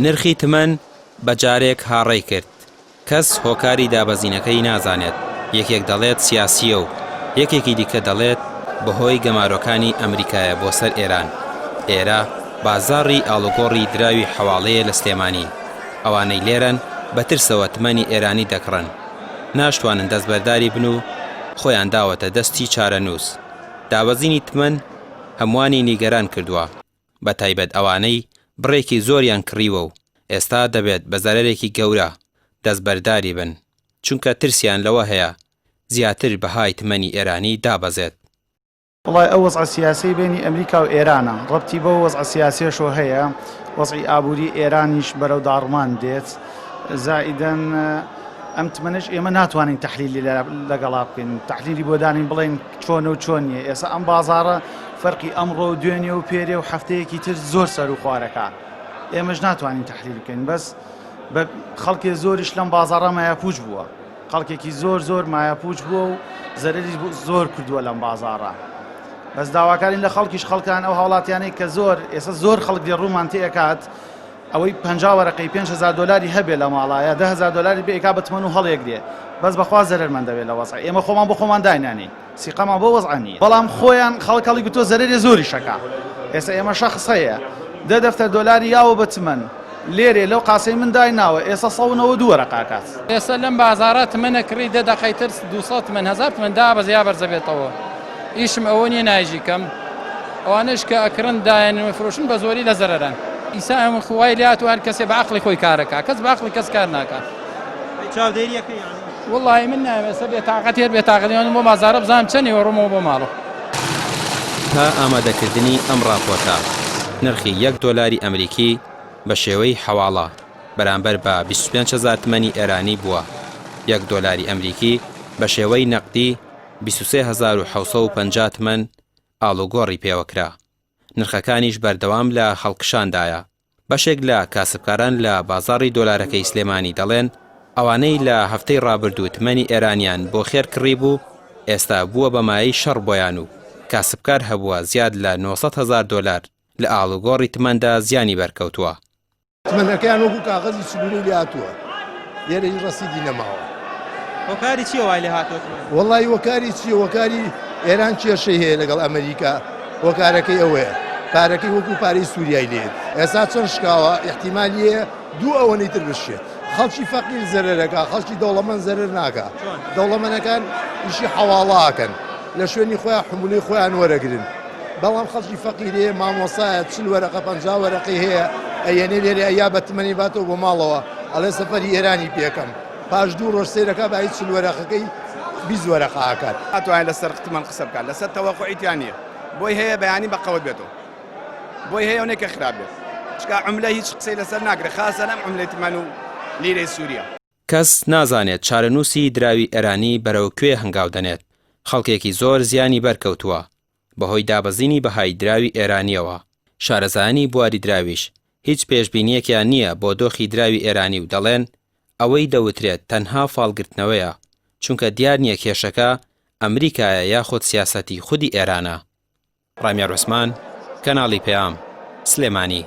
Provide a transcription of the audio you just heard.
نرخی تمەن بە جارێک هاڕەی کرد، کەس هۆکاری دابەزینەکەی نازانێت، یەکێک دەڵێت سیاسییە و یەکێکی دیکە دەڵێت بەهۆی گەمارۆکانی ئەمریکایە بۆ سەر ئێران. ئێرە بازاڕی ئاڵوگۆڕی دراوی حەواڵەیە لە سلێمانی، ئەوانەی لێرەن بە ترسەوە تمەنی ئێرانی دەکڕن، ناشتوانن دەستبەرداری بن و خۆیان داوەتە دەستی چارەنووس. دابەزینی تمەن هەمووانی نیگەران کردووە. بەتایبەت ئەوانەی بڕێکی زۆریان کڕیوە و ئێستا دەبێت بە زەرەرێکی گەورە دەستبەرداری بن، چونکە ترسیان لەوە هەیە زیاتر بەهای تمەنی ئێرانی دابەزێت. وەڵای ئەو وەزعە سیاسیەی بەینی ئەمریکا و ئێرانە ڕەبتی بەو وەزعە سیاسیەشەوە هەیە، وەزعی ئابووری ئێرانیش بەرەو داڕمان دێت، زائیدەن ئەم تمەنەش ئێمە ناتوانین تەحلیلی لەگەڵا بکەین، تەحلیلی بۆ دانین بڵێین چۆنە و چۆن نییە، ئێستا ئەم بازاڕە فەرقی ئەمڕۆ و دوێنێ و پێرێ و هەفتەیەکی تر زۆر سەر و خوارەکە ئێمەش ناتوانین تەحلیل بکەین بەس بە خەڵکێ زۆریش لەم بازاڕە مایەپووچ بووە خەڵکێکی زۆر زۆر مایەپووچ بووە و زەرەری زۆر کردووە لەم بازاڕە بەس داواکارین لە خەڵکیش خەڵکان ئەو هاوڵاتیانەی کە زۆر ئێستا زۆر خەڵک لێ ڕوومان تێکات ئەوەی 50 وەرەقەی 5000 دلاری هەبێ لە ماڵا یا 10000 دلاری بێ ئێکا بە تمەن و هەڵێگرێ بەس بەخوا زەرەرمان دەبێت لە وەزع ئێمە خۆمان بۆ خۆمان داینانین سیقەمان بۆ وەزعە نییە بەڵام خۆیان خەڵک هەڵی گوتۆ زەرەرێ زۆری شەکا ئێستا ئێمە شەخص هەیە دە دەفتەر دۆلاری یاوە بە تمەن لێرێ لەو قاسەی من دایناوە ئێستا 192 وەرەقە ئەکات. ئێستا لەم بازاڕە تمەنە کڕی دە دەقەی تر 200 تمەن هەزار تمەن دابەزێ یا بەرزەبێتەوە ئیشم ئەوە نییە نایژی کەم ئەوانەش کە ئەکڕن دایەنن و فرۆشن بە زۆری لە زەرەرن ئیسا ئەم خوای لات و هەر کەسێ بە عەقڵی خۆی کارەکا کەس بە عەقڵی کەس کار ناکا. چاودێری ئەکەی یانی؟ وەڵاهی من نایم ئێستا بێ تاقەتی هەر بێ تاقەتی من بۆ بازارە بزانم چەنی وە ڕۆمەوە بۆ ماڵۆ. تا ئامادەکردنی ئەم ڕاپۆرتە، نرخی یەک دۆلاری ئەمریکی بە شێوەی حەواڵە بەرامبەر بە 25 هەزار تمەنی ئێرانی بووە، یەک دۆلاری ئەمریکی بە شێوەی نەقدی 23750 تمەن ئاڵوگۆڕی پێوەکرا، نرخەکانیش بەردەوام لە هەڵکشاندایە. بەشێک لە کاسبکاران لە بازاڕی دۆلارەکەی سلێمانی دەڵێن، ئەوانەی لە هەفتەی ڕابردوو تمەنی ئێرانیان بۆ خێر کڕیبوو، ئێستا بووە بە مایەی شەڕ بۆیان و کاسبکار هەبووە زیاد لە 900 هەزار دۆلار لە ئاڵوگۆڕی تمەندا زیانی بەرکەوتووە. تمەنەکەیان وەکو کاغەزی سلولەی لێهاتووە لێرە هیچ ڕەسیدی نەماوە. هۆکاری چیە وای لێهاتووە تمەن؟ وەڵی هۆکاری چیە هۆکاری ئێران کێشەی هەیە لەگەڵ ئەمریکا هۆکارەکەی ئەوەیە پارەکەی وەکو پارەی سووریای لێت ئێستا چەند شکاوە احتیمالیە دوو ئەوەنەی تر بشێت خەڵکی فەقیر زەرەرەکە خەڵکی دەوڵەمەند زەرەر ناکە دەوڵەمەنەکان ئیشی حەواڵاکەن لە شوێنی خۆیان حمولەی خۆیان وەرەگرن بەڵام خەڵکی فەقیر هەیە مامۆسایە چل وەرەقە پەنجا وەرەقەی هەیە ئەیەنێ لێرە ئەیا بە تمەنی باتەوە بۆ ماڵەوە ئەڵێ سەفەری ئێرانی پێکەم پاش دوو ڕۆژ سەیرەکا بایی چل وەرەقەکەی 20 وەرەقە ئەکات. ناتوانێت لەسەر تمەن قسە بکات لەسەر تەوەقوعی تیا نییە بۆی هەیە بەیانی بە قەوت بێتەوە بۆی هەیە ئەونەی کە خراپ بێت چکا عوملە هیچ قسەی لەسەر ناکرێت خاسەن ئەم عوملەی تمەن و لیرەی سووریا. کەس نازانێت چارەنووسی دراوی ئێرانی بەرەو کوێ هەنگاو دەنێت، خەڵکێکی زۆر زیانی بەرکەوتووە بەهۆی دابەزینی بەهای دراوی ئێرانییەوە، شارەزایانی بواری دراویش هیچ پێشبینییەکیان نییە بۆ دۆخی دراوی ئێرانی و دەڵێن ئەوەی دەوترێت تەنها فاڵگرتنەوەیە، چونکە دیار نییە کێشەکە ئەمریکایە یاخود سیاسەتی خودی ئێرانە. ڕامیار عوسمان، کەناڵی پەیام، سلێمانی.